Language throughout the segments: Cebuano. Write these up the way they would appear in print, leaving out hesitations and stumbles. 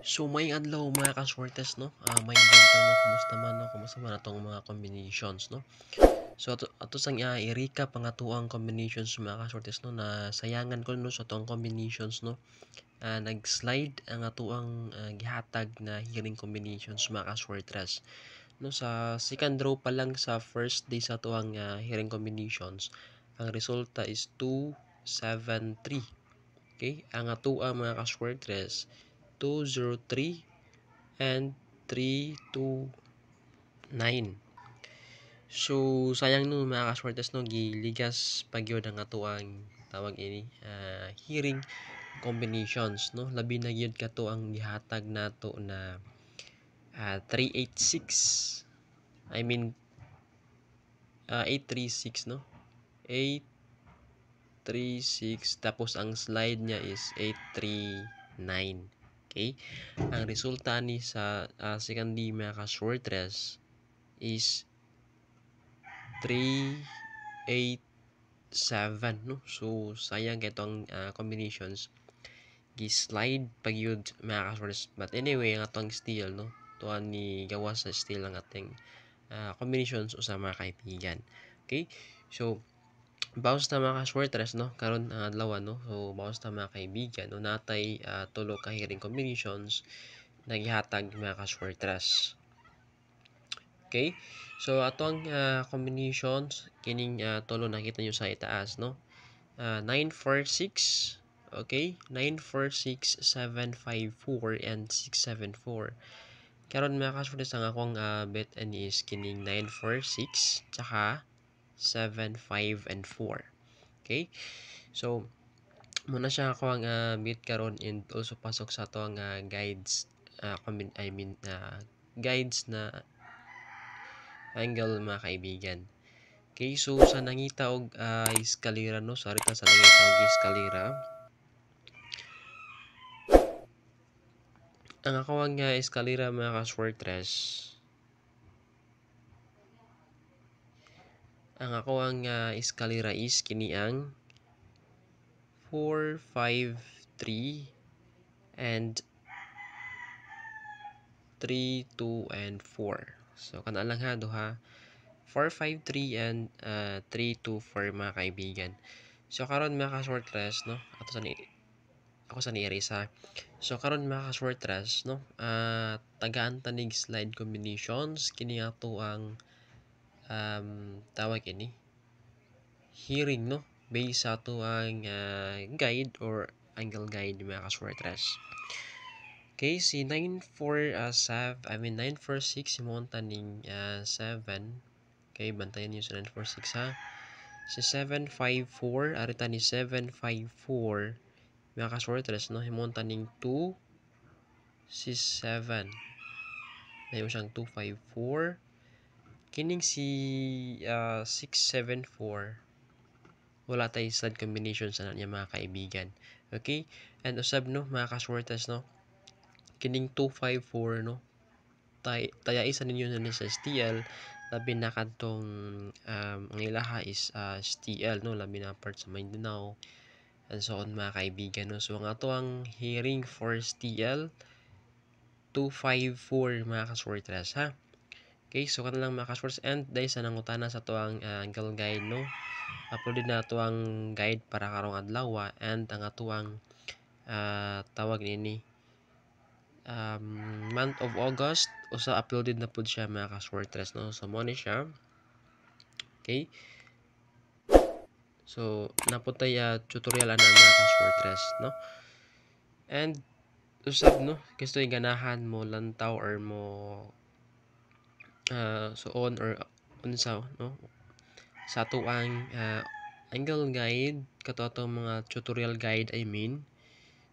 So maayong adlaw, mga kaswertes, no. Maayong buntag, no. Kumusta man, no? Kumusta man atong mga combinations, no? So ato sang i-recap ang atoang combinations, mga kaswertes, no, na sayangan ko, no, sa atong combinations, no. Nag-slide ang atoang gihatag na hearing combinations, mga kaswertes. No, sa second row pa lang sa first day sa atoang hearing combinations, ang resulta is 2 7 3. Okay? Ang atoang, mga kaswertes, 203 and 329. So sayang, no, mga kaswertes, no, giligas pa gyud ang atoang tawag ini hearing combinations, no, labi na gyud kato ang gihatag nato na 386, I mean 836, no, 836, tapos ang slide niya is 839. Okay, ang resulta ni sa second D, mga kaswertres, is 387, no. So sayang kay itong combinations gi-slide pag yun, mga kaswertres, but anyway, ang atong steel, no, tuan ni gawas sa steel ang ating combinations usa, mga kaibigan. Okay, so bawas ta, mga kaswertres, no, karon ang adlaw, no. So bawas ta, mga kaibigan, no, natay tulo ka hearing combinations na gihatag, mga kaswertres. Okay, so ato ang combinations kining tulo nakita niyo sa itaas, no, 946, okay, 946, 754 and 674. Karon, mga kaswertres, ang akong bet ani is kining 946 tsaka 7, 5, and 4. Okay? So, muna siya ako ang bit karon and also pasok sa ato ang guides, I mean, guides na angle, mga kaibigan. Okay, so sa nangita og eskalera, no, sorry ta, sa nangita og eskalera. Ang ako ang eskalera, mga kaswertres, ang ako ang eskalera is kini ang 4, 5, 3 and 3, 2 and 4. So kana lang ha, duha, 4, 5, 3 and 3, 2, 4, mga kaibigan. So karon, mga kaswertres, no, ato sa ni ako sa ni erase. So karon, mga kaswertres, no, tagaan tanig slide combinations kini ato ang tawag ini hearing, no, based sa ato ang guide or angle guide, mga kaswertres. Okay, si 947, I mean 946, mo taning 7. Okay, bantayan niyo sa 946 ha. Si 754, arita ni 754, mga kaswertres, no, himon taning 2 si 7. Nayo siyang 254. Kining si 674, wala tay slide combination sa niya, mga kaibigan. Okay? And usab, no, mga kaswertes, no, kining 254, no, tayai sa ninyo na sa STL, labi na kadtong ang ilaha is STL, no, labi na part sa Mindanao and so on, mga kaibigan, no. So ang ato ang hearing for STL 254, mga kaswertes, ha. Okay, so kana lang, mga kaswertes, and dahil sa nangutana sa ato ang angle guide, no, uploaded na ato ang guide para karong adlaw and ang ato ang tawag nini month of August usa uploaded na pud siya, mga kaswertres, no. So mo ni siya. Okay, so naputay tutorial ana, mga kaswertres, no. And usab, no, gusto ganahan mo lantaw or mo so on or unsa, no, sa ato ang angle guide kato atong mga tutorial guide, I mean.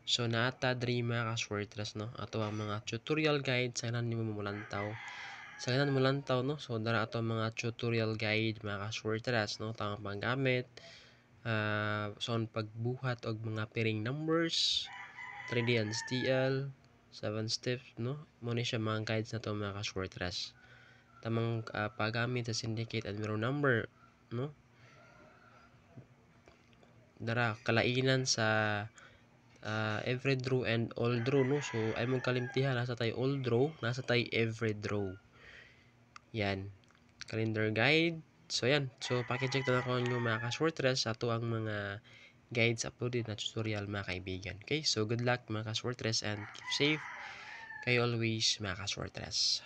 So naata diri, mga kaswertres, no, ato ang mga tutorial guide sa ganan nimo molantaw, sa ganan molantaw, no. So dara ato ang mga tutorial guide, mga kaswertres, no, tamang panggamit, so on pagbuhat og mga pairing numbers, 3D and STL, 7 steps, no, mo ni siya mga guides na to, mga kaswertres, tamang paggamit sa syndicate and mirror number, no, dara kalainan sa Every draw and all draw, no? So ay mong kalimtihan, nasa tay all draw, nasa tay every draw. Yan. Calendar guide. So yan. So paki-check na ako inyo, mga ka-shortres, ato ang mga guides uploaded na tutorial, mga kaibigan. Okay? So good luck, mga ka-shortres, and keep safe kayo always, mga ka-shortres.